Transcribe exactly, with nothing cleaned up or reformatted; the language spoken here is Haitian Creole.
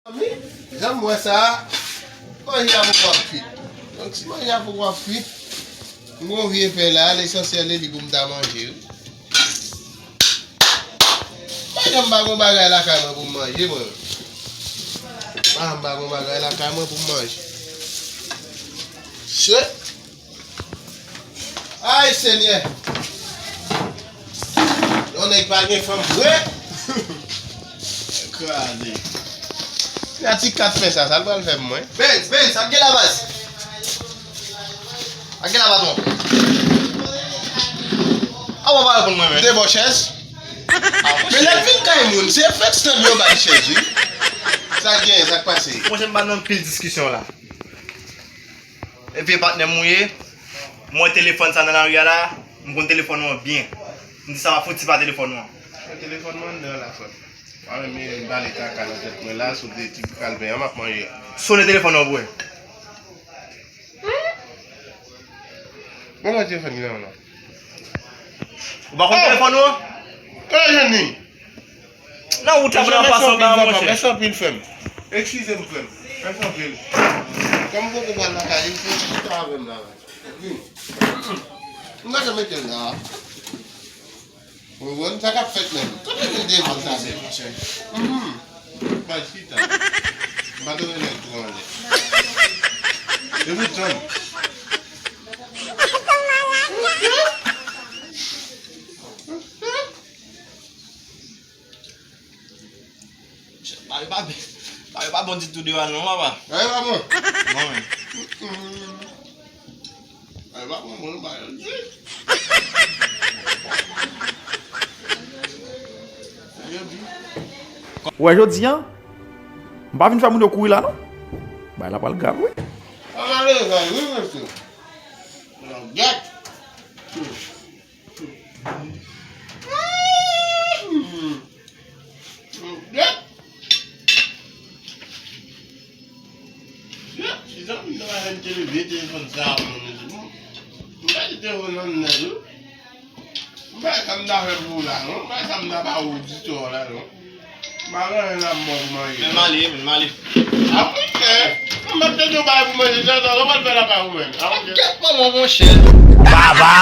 Jan m wè sa a, manje a poko ap kwit. Donk, si manje a poko ap kwit, m gon vye pen la, lesansyèl se li pou m ta manje, wi. Pa janm pa gon bagay lakay mwen pou m manje, mwen. Pa janm pa gon bagay lakay mwen pou m manje. Shit. Ay, Senyè! Yon nèg pa gen fanm vre! Kraze. Gad ti kat fè sa, sa l pral fè pou mwen. Benz, Benz, sa k gen la, baz? Sa k gen la, patwon? A, w ap reponn mwen, men. De bò chèz. Men lè l vin kay moun, se fèk stand yo bay chèz, wi. Sa k gen, sa k pase? Monchè, m pa nan pil diskisyon la. E vye patnè m ou ye, m wè telefòn sa nan lari a la, m konn telefòn ou an byen. M di sa pa fouti pa telefòn ou an. Telefòn mwen anndan la, frè m. Mwen menm, m bale kaka nan tèt mwen la, sou de ti kalben an m ap manje. Sone telefòn ou an pou wè. Bon, mwen telefòn li nan men mwen. Ou pa konn telefòn ou an? Kote w jwenn li? Nan wout la, pran pa sanba, monchè. Mèsi anpil, frè m. Eskize m, frè m. Mèsi anpil. Kòm m poko pral lakay li, se chita avè m la, la. Vin. M pa janm mete l la. Ou konprann sa k ap fèt menm. Kote nou devan sa, se, monchè? Mhm. Bay chita. M pa te renmen twò anlè. Epi tann. Bagay pa, bagay pa bon ditou deyò a non, papa. Bagay pa bon? Non, men. Bagay pa bon, bon, bagay di. Ou wè jodi a, m pa vin fè moun yo kouri la, non. Bagay la pral grav, wi. Sa malere, wi, mesye. Nan gèt. Chita m nan alen te leve telefòn sa a pou mwen, mesye. M pa di telefòn nan nèt, wi. M pa sa m ta fè pou ou la, non. M pa sa m ta ba ou ditou la, non. M pa gen anyen nan mò pou manje. Men m ale, men m ale. A, monchè, m ap tande yon bagay pou manje, sa, sa, sa, w ap fè lakay ou menm. A, monchè. Kèt manman, monchè. Baba.